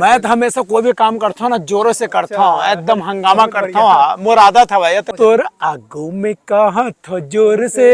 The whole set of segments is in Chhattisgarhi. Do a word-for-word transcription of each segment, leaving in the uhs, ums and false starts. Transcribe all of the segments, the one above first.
मैं तो हमेशा कोई भी काम करता हूँ ना, जोरों से करता हूँ, अच्छा। एकदम हंगामा बहुत करता बढ़िया। हूँ, मोर आदत हवय ये तो। तोर आगू में कहा थो जोर से,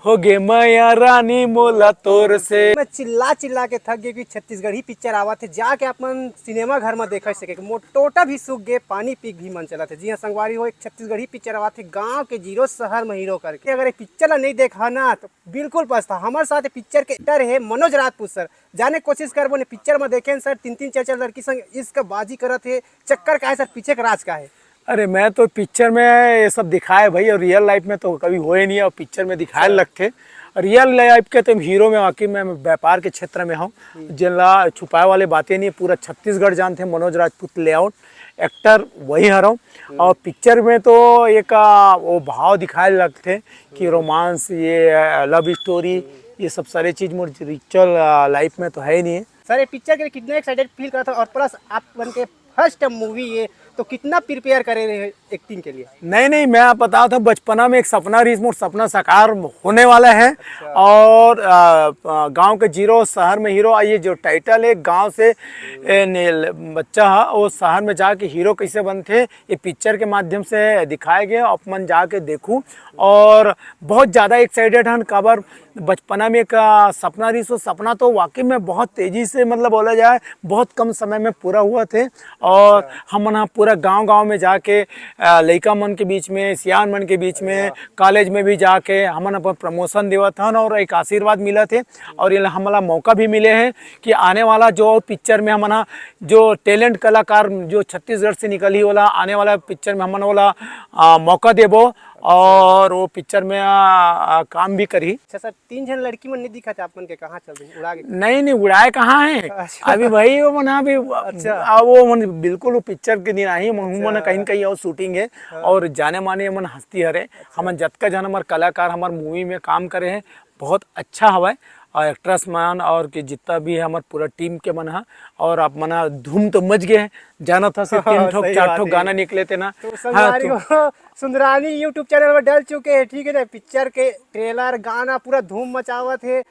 हो गे मया रानी मोला तोर से। मैं चिल्ला चिल्ला के थक गए कि छत्तीसगढ़ी पिक्चर आवत है, जाके अपन सिनेमा घर में देख सके। मोर टोटा भी सूख गए, पानी पी भी मन चलत है। जी हाँ संगवारी हो, एक छत्तीसगढ़ी पिक्चर आवत है, गांव के जीरो शहर में हीरो करके। अगर ये पिक्चर ला नहीं देखा ना तो बिल्कुल पछता। हमारे साथ पिक्चर के एक्टर है मनोज राजपूत सर। जाने कोशिश करबो ने, पिक्चर में देखे सर, तीन तीन चार चार लड़की संग इश्क बाजी करत है। चक्कर का है सर, पीछे का राज का है? अरे, मैं तो पिक्चर में ये सब दिखाए भाई, और रियल लाइफ में तो कभी हुए नहीं है, और पिक्चर में दिखाए लगते। और रियल लाइफ के तो हीरो में वाकई में व्यापार के क्षेत्र में हूँ, जिनला छुपाए वाले बातें नहीं, पूरा छत्तीसगढ़ जानते हैं, मनोज राजपूत लेआउट एक्टर वही हरव। और पिक्चर में तो एक आ, वो भाव दिखाए लगते कि रोमांस, ये लव स्टोरी, ये सब सारे चीज मोर रियल लाइफ में तो है ही नहीं है। सर, ये पिक्चर के लिए कितना एक्साइटेड फील करत हो, और प्लस आप मन के फर्स्ट मूवी ये, तो कितना प्रिपेयर करे रहे एक्टिंग के लिए? नहीं नहीं, मैं आप बतावत हूँ, बचपना में एक सपना रहिस, मोर सपना साकार होने वाला है। अच्छा। और आ, आ, गांव के जीरो शहर में हीरो, ये जो टाइटल है गांव से ए, ने, बच्चा हा वो शहर में जाके हीरो कैसे बनते, ये पिक्चर के माध्यम से दिखाए गए, आप मन जाके देखू। और बहुत ज्यादा एक्साइटेड हन, काबर बचपना में एक आ, सपना रहिस, वो सपना तो वाकई में बहुत तेजी से, मतलब बोला जाए, बहुत कम समय में पूरा हुआ थे। और हमन ह पूरा गांव गांव में जाके आ, लइका मन के बीच में, सियान मन के बीच में, कॉलेज में भी जाके हमन अपन प्रमोशन देवत हन और एक आशीर्वाद मिलत हे। और ये हमला मौका भी मिले है कि आने वाला जो पिक्चर में हमन ह जो टैलेंट कलाकार जो छत्तीसगढ़ से निकलही, ओला आने वाला पिक्चर में हमन ओला आ, मौका देबो और वो पिक्चर में आ, आ, काम भी करही। अच्छा सर, तीन झन लड़की मन नहीं दिखत आप मन के, कहाँ चल रही, उड़ा के? नहीं नहीं, उड़ाए कहाँ है? अच्छा। अभी भाई वो मन अभी, अच्छा। आ, वो मन बिल्कुल वो पिक्चर के दिन आही, मन, अच्छा। मन कहीं न कहीं और शूटिंग है। हाँ। और जाने माने मन हस्ती हरे। अच्छा। हमन जतका झन हमर कलाकार हमर मूवी में काम करे हैं, बहुत अच्छा हवय। और एक्ट्रेस मन और के जितना भी हमर पूरा टीम के मन ह, और आप मन ह धूम तो मच गए हैं, जानत हस तीन ठोक सही चार बात ठोक है। गाना निकले थे ना। तो हाँ, संगवारी तो हो, सुंदरानी YouTube चैनल में डल चुके हैं, ठीक है ना? पिक्चर के ट्रेलर, गाना पूरा धूम मचावत है।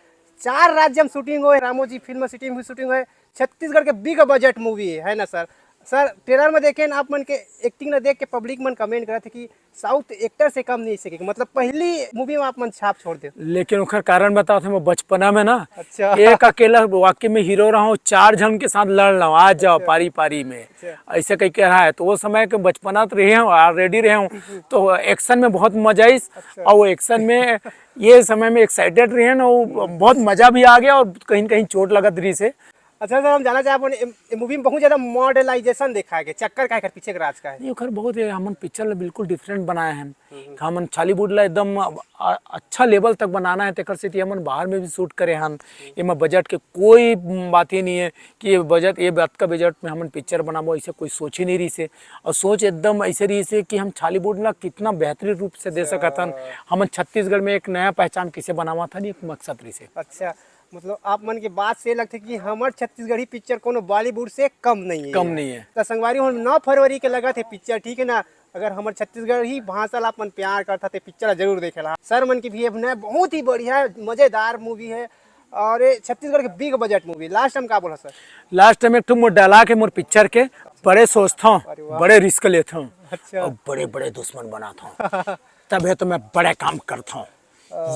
चार राज्य में शूटिंग होए, रामोजी फिल्म सिटी में भी शूटिंग होए। छत्तीसगढ़ के बिग बजट मूवी है, है ना सर? सर, ट्रेलर में देखे ना आप मन के एक्टिंग ना देख के पब्लिक मन कमेंट करत है कि साउथ एक्टर से कम नहीं सके, मतलब पहली मूवी में आप मन छाप छोड़ दे। लेकिन ओकर कारण बतावत हूँ, मैं बचपना में ना अच्छा। एक अकेला वाकई में हीरो रहा हूँ, चार झन के साथ लड़ रहा हूँ, आ जाओ अच्छा। पारी पारी में, अच्छा। ऐसे कह के रहा है। तो वो समय के बचपना तो रहे हूँ, ऑलरेडी रहे हूँ, तो एक्शन में बहुत मजा आइस। अच्छा। और वो एक्शन में ये समय में एक्साइटेड रहे ना, वो बहुत मजा भी आ गया और कहीं न कहीं चोट लगत रही से। अच्छा सर, हम जानना चाहब, ये, ये मूवी में बहुत ज्यादा मॉडर्नाइजेशन दिखाया गया, चक्कर का है, पीछे के राज का है? नहीं, ओकर बहुत है, हमन पिक्चर ला बिल्कुल डिफरेंट बनाए हैं। हम्म। हमन छॉलीवुड ला एकदम अ, अच्छा लेवल तक बनाना है, तेकर सेती हमन बाहर में भी शूट करे हन। एमा बजट के कोई बात ही नहीं है कि ये बजट, ये बात का बजट में हमन पिक्चर बनाबो, ऐसे कोई सोच ही नहीं रही से। और सोच एकदम ऐसे रही से कि हम छॉलीवुड ला कितना बेहतरीन रूप से दे सकत हन। हमन छत्तीसगढ़ में एक नया पहचान किसे बनावा था, नहीं, एक मकसद रही से। अच्छा, मतलब आप मन के बात से लगथे कि हमर छत्तीसगढ़ी पिक्चर कोनो बॉलीवुड से कम नहीं है। कम नहीं है। तो संगवारी हो, नौ फरवरी के लगत हे पिक्चर, ठीक है ना? अगर हमर छत्तीसगढ़ी भाषा ला अपन प्यार करथा ते पिक्चर ला जरूर देखे ला। सर मन के भी अभिनय बहुत ही बढ़िया, मजेदार मूवी है। और ये छत्तीसगढ़ के big budget movie, last time का बोला सर? लास्ट टाइम एक ठो मोर डायलॉग है मोर पिक्चर के, बड़े सोचता हूँ, अरे वाह। बड़े रिस्क लेता हूँ अच्छा। और बड़े बड़े दुश्मन बनाता हूँ। तबे तो मैं बड़े काम करता हूँ।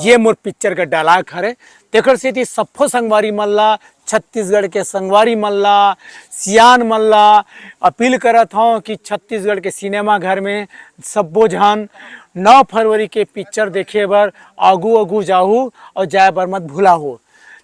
ये मोर पिक्चर के डायलॉग हरे। तेकर सेती सब्बो संगवारी मन ला, छत्तीसगढ़ के संगवारी मन ला, सियान मन ला अपील करत हूँ कि छत्तीसगढ़ के सिनेमा घर में सब्बो झन नौ फरवरी के पिक्चर देखे बर आगू आगू जाहू और जाए बर मत भुलाहू।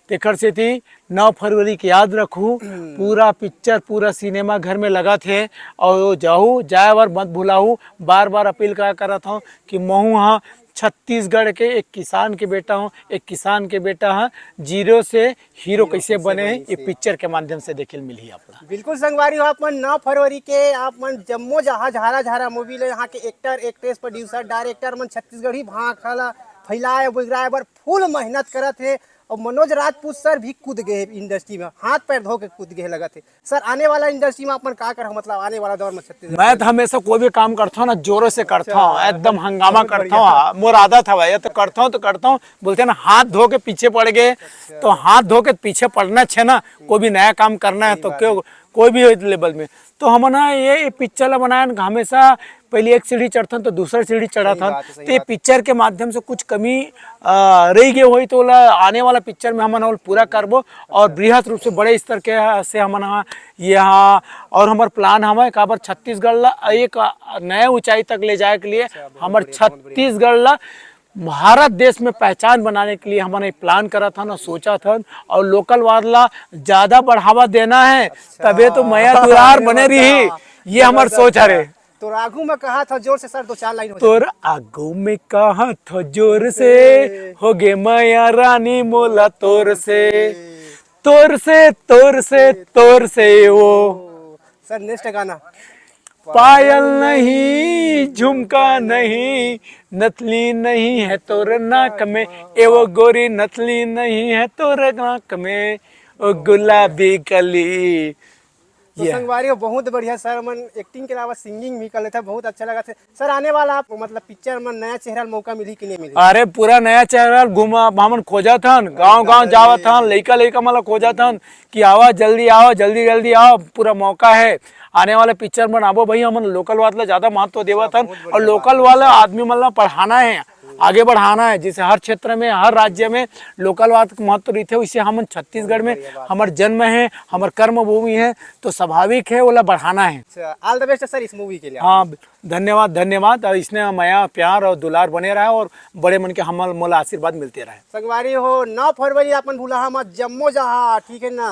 तेकर सेती नौ फरवरी के याद रखू, पूरा पिक्चर पूरा सिनेमा घर में लगत हे और जाहू, जाए बर मत भुलाहू। बार बार अपील का करत हूँ कि महू ह छत्तीसगढ़ के एक किसान के बेटा हूँ, एक किसान के बेटा ह जीरो से हीरो हीरो कैसे कैसे बने, बने ये से। पिक्चर के माध्यम से देखे ल मिलही आप ला। बिल्कुल संगवारी हो, आप मन नौ फरवरी के आप मन जम्मो जहाँ झारा झारा मूवी ले, यहाँ के एक्टर, एक्ट्रेस, प्रोड्यूसर, डायरेक्टर मन छत्तीसगढ़ी भाखा ला फैलाए बिगराए बर फुल मेहनत करत हे। और मनोज राजपूत सर भी कूद गए इंडस्ट्री में, हाथ पैर धो के कूद गए लगत हे। सर, आने वाला इंडस्ट्री में अपन का करहू, मतलब आने वाला दौर में छत्तीसगढ़ मैं में? तो हमेशा कोई भी काम करता हूँ ना, जोरों से करता हूँ, अच्छा, एकदम बहुत हंगामा बढ़िया। करता हूँ। हाँ, मोर आदत हवा, ये तो करता हूँ तो करता हूँ। बोलते हैं ना, हाथ धो के पीछे पड़ गए, तो हाथ धो के पीछे पड़ना छे ना। कोई भी नया काम करना है तो क्यों, कोई भी लेवल में। तो हमन ह ये पिक्चर ला बनायन, हमेशा पहले एक सीढ़ी चढ़थन तो दूसरा सीढ़ी चढ़त हन। बात है, सही तो ये बात। पिक्चर के माध्यम से कुछ कमी आ, रह गए होई तो ओला आने वाला पिक्चर में हमन ओला पूरा करबो और बृहत रूप से बड़े स्तर के ह-, से हमन ह ये ह। और हमर प्लान हवय काबर छत्तीसगढ़ ला एक नया ऊंचाई तक ले जाए के लिए हमर छत्तीसगढ़ ला भारत देश में पहचान बनाने के लिए हमन एक प्लान करत हन और सोचत हन। और लोकलवाद ला ज्यादा बढ़ावा देना है, तबे तो मया दुलार बने रही। ये हमर सोच हरे। तोर आगू में कहा था जोर से सर, दो चार लाइन हो जाए। तोर आगू में कहा था जोर से, होगे मया रानी मोला तोर से, तोर से, तोर से, तोर से वो। सर, नेक्स्ट गाना। पायल नहीं, झुमका नहीं, नथली नहीं है तोर नाक में, ए वो गोरी नथली नहीं है तोर नाक में, ओ गुलाबी कली। तो ये। संगवारी हो, बहुत बढ़िया सर मन एक्टिंग के अलावा सिंगिंग भी कर लेते हैं, बहुत अच्छा लगा। सर, आने वाला आप मतलब पिक्चर में नया चेहरा मौका मिली कि नहीं मिली? अरे, पूरा नया चेहरा घूमा, हमन खोजत हन, गांव गांव जावत हन, लइका लइका मन ला खोजत हन कि आवा, जल्दी आवा, जल्दी जल्दी आवा, पूरा मौका है। आने वाले पिक्चर में आबो भाई, हमन लोकलवाद ला ज्यादा महत्व देवत हन। बहुत बढ़िया और बात लोकल वाला आदमी मन ला पढ़ाना है, आगे बढ़ाना है। जैसे हर क्षेत्र में, हर राज्य में लोकलवाद के महत्व रहिथे, वैसे हमन छत्तीसगढ़ में हमर जन्म है, हमर कर्म भूमि है, तो स्वाभाविक है ओला बढ़ाना है। अच्छा, ऑल द बेस्ट सर इस मूवी के लिए। हाँ, धन्यवाद, धन्यवाद। और इसने मया प्यार और दुलार बने रहा और बड़े मन के हमल मोला आशीर्वाद मिलते रहे। संगवारी हो, नौ फरवरी अपन भूला मत, जम्मो जहा, ठीक है ना?